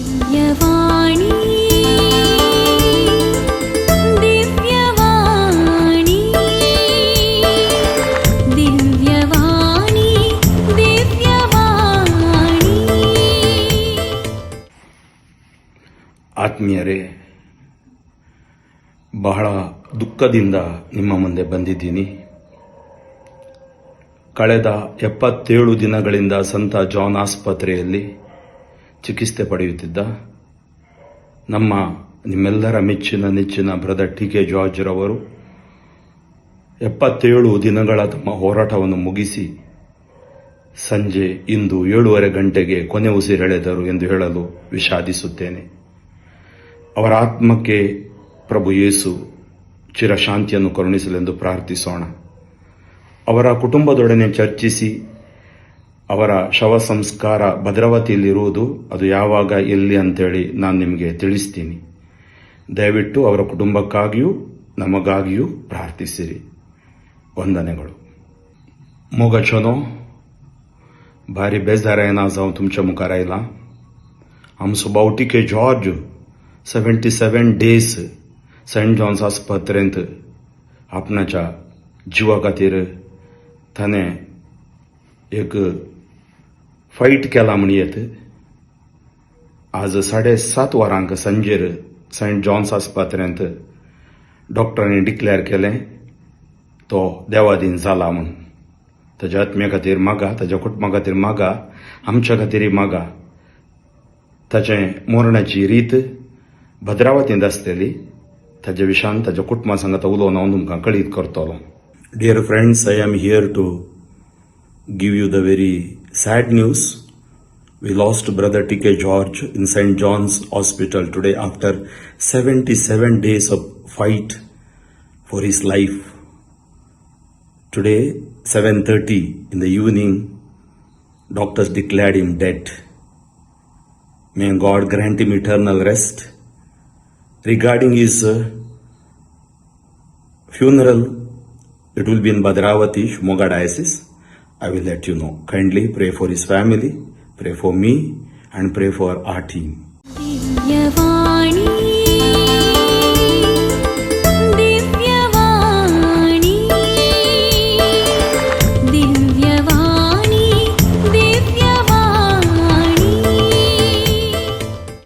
दिव्यवाणी, दिव्यवाणी, दिव्यवाणी, दिव्यवाणी. ಆತ್ಮೀಯರೇ, ಬಹಳ ದುಃಖದಿಂದ ನಿಮ್ಮ ಮುಂದೆ ಬಂದಿದ್ದೀನಿ. ಕಳೆದ 77 ದಿನಗಳಿಂದ ಸಂತ ಜಾನ್ ಆಸ್ಪತ್ರೆಯಲ್ಲಿ ಚಿಕಿತ್ಸೆ ಪಡೆಯುತ್ತಿದ್ದ ನಮ್ಮ ನಿಮ್ಮೆಲ್ಲರ ಮೆಚ್ಚಿನ ನೆಚ್ಚಿನ ಬ್ರದರ್ ಟಿ ಕೆ ಜಾರ್ಜ್ರವರು 77 ದಿನಗಳ ತಮ್ಮ ಹೋರಾಟವನ್ನು ಮುಗಿಸಿ ಸಂಜೆ ಇಂದು 7:30 ಗಂಟೆಗೆ ಕೊನೆ ಉಸಿರೆಳೆದರು ಎಂದು ಹೇಳಲು ವಿಷಾದಿಸುತ್ತೇನೆ. ಅವರ ಆತ್ಮಕ್ಕೆ ಪ್ರಭು ಯೇಸು ಚಿರಶಾಂತಿಯನ್ನು ಕರುಣಿಸಲೆಂದು ಪ್ರಾರ್ಥಿಸೋಣ. ಅವರ ಕುಟುಂಬದೊಡನೆ ಚರ್ಚಿಸಿ ಅವರ ಶವ ಸಂಸ್ಕಾರ ಭದ್ರಾವತಿಯಲ್ಲಿರುವುದು. ಅದು ಯಾವಾಗ, ಎಲ್ಲಿ ಅಂತೇಳಿ ನಾನು ನಿಮಗೆ ತಿಳಿಸ್ತೀನಿ. ದಯವಿಟ್ಟು ಅವರ ಕುಟುಂಬಕ್ಕಾಗಿಯೂ ನಮಗಾಗಿಯೂ ಪ್ರಾರ್ಥಿಸಿರಿ. ವಂದನೆಗಳು. मोगाच्यांनो, भारी बेजारायन आज हांव तुमच्या मुखार आयलां. आमचो भाव T K George 77 days Saint John's आस्पत्रेंत आपणाच्या जिवा खातीर ताणें एक फायट केला म्हणयेत. आज 7:30 वरांक सांजेर सेंट जॉन्स आस्पत्रेंत डॉक्टरांनी डिक्लेअर केलें, तो देवाधीन जाला म्हूण. ताज्या आत्म्या खातीर मागा, ताज्या कुटुंबा खातीर मागा, आमच्या खातीरय मागा. ताचें मरणाची रीत भद्रावतींत आसतली. ताज्या विशयान ताज्या कुटुंबा सांगात उलोवन हांव तुमकां कळीत करतलो. Dear friends, I am here to give you the very sad news. We lost Brother T.K. George in St. John's Hospital today after 77 days of fight for his life. Today, 7:30 in the evening, doctors declared him dead. May God grant him eternal rest. Regarding his funeral, it will be in Bhadravati, Shimoga Diocese. I will let you know. Kindly pray for his family, pray for me, and pray for our team. Divyavani.